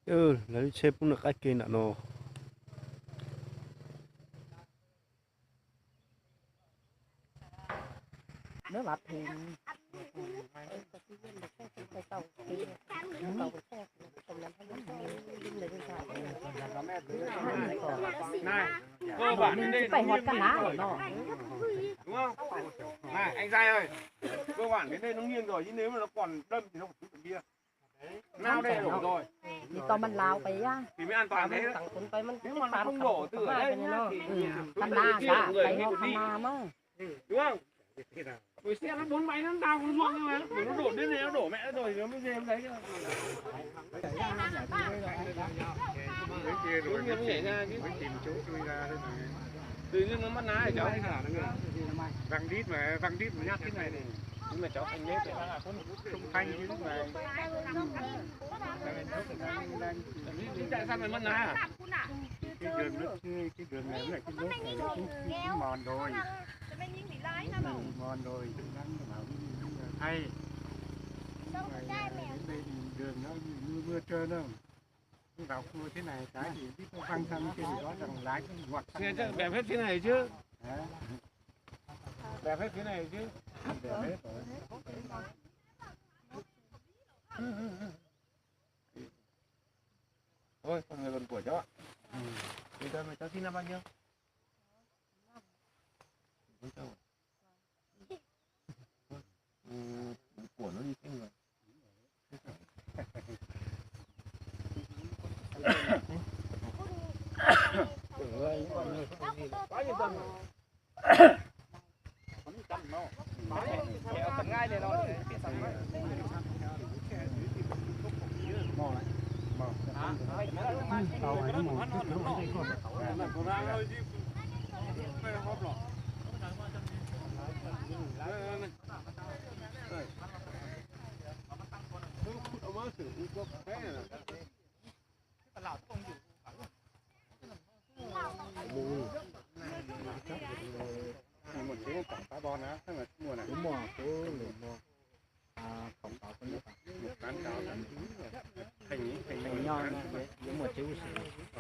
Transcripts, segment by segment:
Lawv lub tsheb poob nram qab ke nram no. Anh trai ơi, cơ bản đến đây nó nghiêng rồi chứ nếu mà nó còn đâm thì nó phải rút được kia. Nao đây đổ rồi. Thì tao măn lao pais á. Thì mới an toàn thế đấy. Nếu mà nó không đổ từ ở đây nhá thì Khăm Na, xã Tây Hô Khăm Na mà. Đúng không? Buổi xe nó bốn máy nó đang còn ruộng nhưng mà nó đổ đến đây nó đổ mẹ nó rồi thì nó mới rơi hôm đấy chứ. Mấy kia rồi mới tìm, mới tìm chỗ chui ra đây mà. Tự nhiên nó mất lái cháu. Văng đít mà, văng đít mà nhát thế này này. Nhưng mà cháu không nhớ thì không phanh chứ mà. Chạy sao mà mất lái à? Cái đường nó, cái đường này với lại cái dốc này nó cũng, cũng mòn rồi. Mòn rồi, đang bảo thay. Đường nó mưa, mưa trơn không? Vào cua thế này cái thì biết có văng sang kia thì rõ ràng lái cũng ngoặt sang. Bẹp hết thế này chứ. Hả? Bẹp hết thế này chứ. Bẹp hết rồi. Thôi, con người còn của cháu ạ. Thì thôi mà cháu sinh năm bao nhiêu? Bốn cháu. Ừ, của nó đi xem rồi.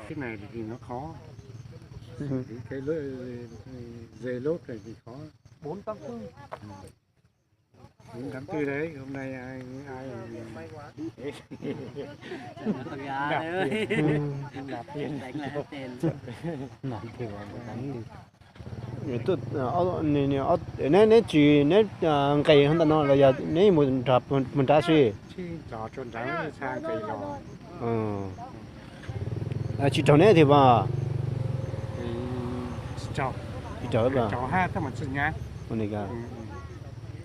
Cái này thì nó khó. Cái lối dây lốt này thì khó. Bốn tám tư. Bốn tám tư đấy, hôm nay ai ai nạp tiền. Nạp tiền. Nạp tiền vào bốn tám tư. Neb, neb tsis, neb nqes ntawm no los yog neb mus nrad, mus nrad xwb? Tsis, tso tso nrad xa nqes los. Tsis raug neb thiab mas? Tsis raug. Tsis raug.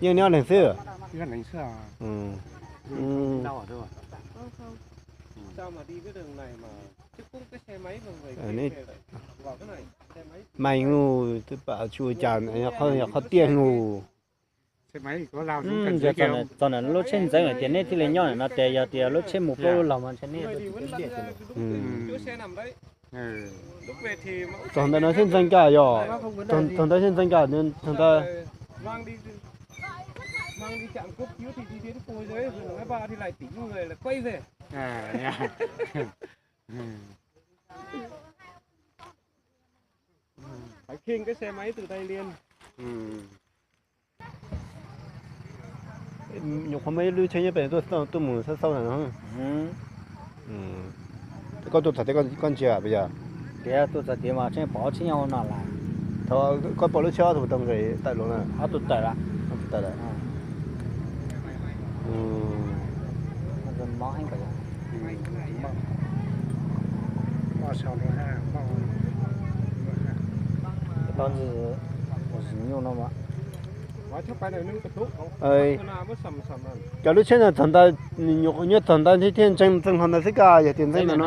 Yeej neb ob leeg xwb? Mas yus twb pam tsis ua cas, yog qhov tiag nus. Txog ntawm lub tsheb ntxeev lawm tias neb thiaj li nyob ntawm no, ces yog tias lub tsheb mus plaub lub los mas ntshe neb. Txog ntawm no tsheb ntxeev kag yog, txog ntawm tsheb ntxeev kag, txog ntawm Phải khiêng cái xe máy từ đây lên. Nyuam qhuav muaj ib lub tsheb nyob pem tuaj, tuaj mus xauj xauj ntawm no. Koj tuaj txog tias koj ntsia puas yog? Tias tuaj txog tias mas tsheb pom tsheb nyob no lawm. Thaum koj pom lub tsheb ob tug tau nqes tawm los na? Ob tug tawm lawm. Ob tug tawm lawm. Cov lub tsheb ntawd txog ntawd, nyob txog ntawd thiaj ntseeg, ntseeg hlo ntawd xwb, koj yog tias ntseeg ntawm no.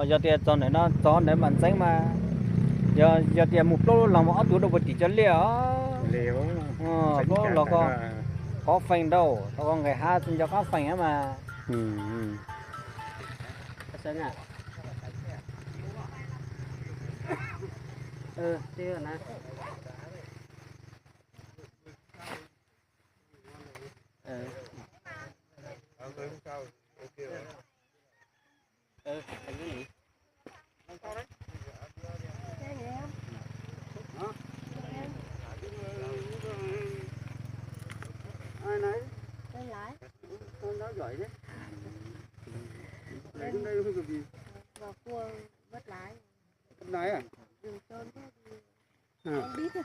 Yog tias txog ntawm no, txog ntawd mas ntxeev mas. Yog, yog tias mus plaub lub los mas ob tug dua puag tim cov liaj os. Plaub lub los koj, qhov feem ntau, tau koj nqes hav tsis nco qab feem mas. Ơ, anh cứ nghỉ. Ai này? Tôi lái. Con nó giỏi đấy. Này, hôm nay không có gì. Vào cua vớt lái. Vớt lái à? Đường trơn thế thì không biết.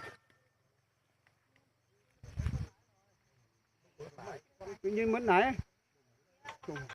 Tự nhiên mất lái.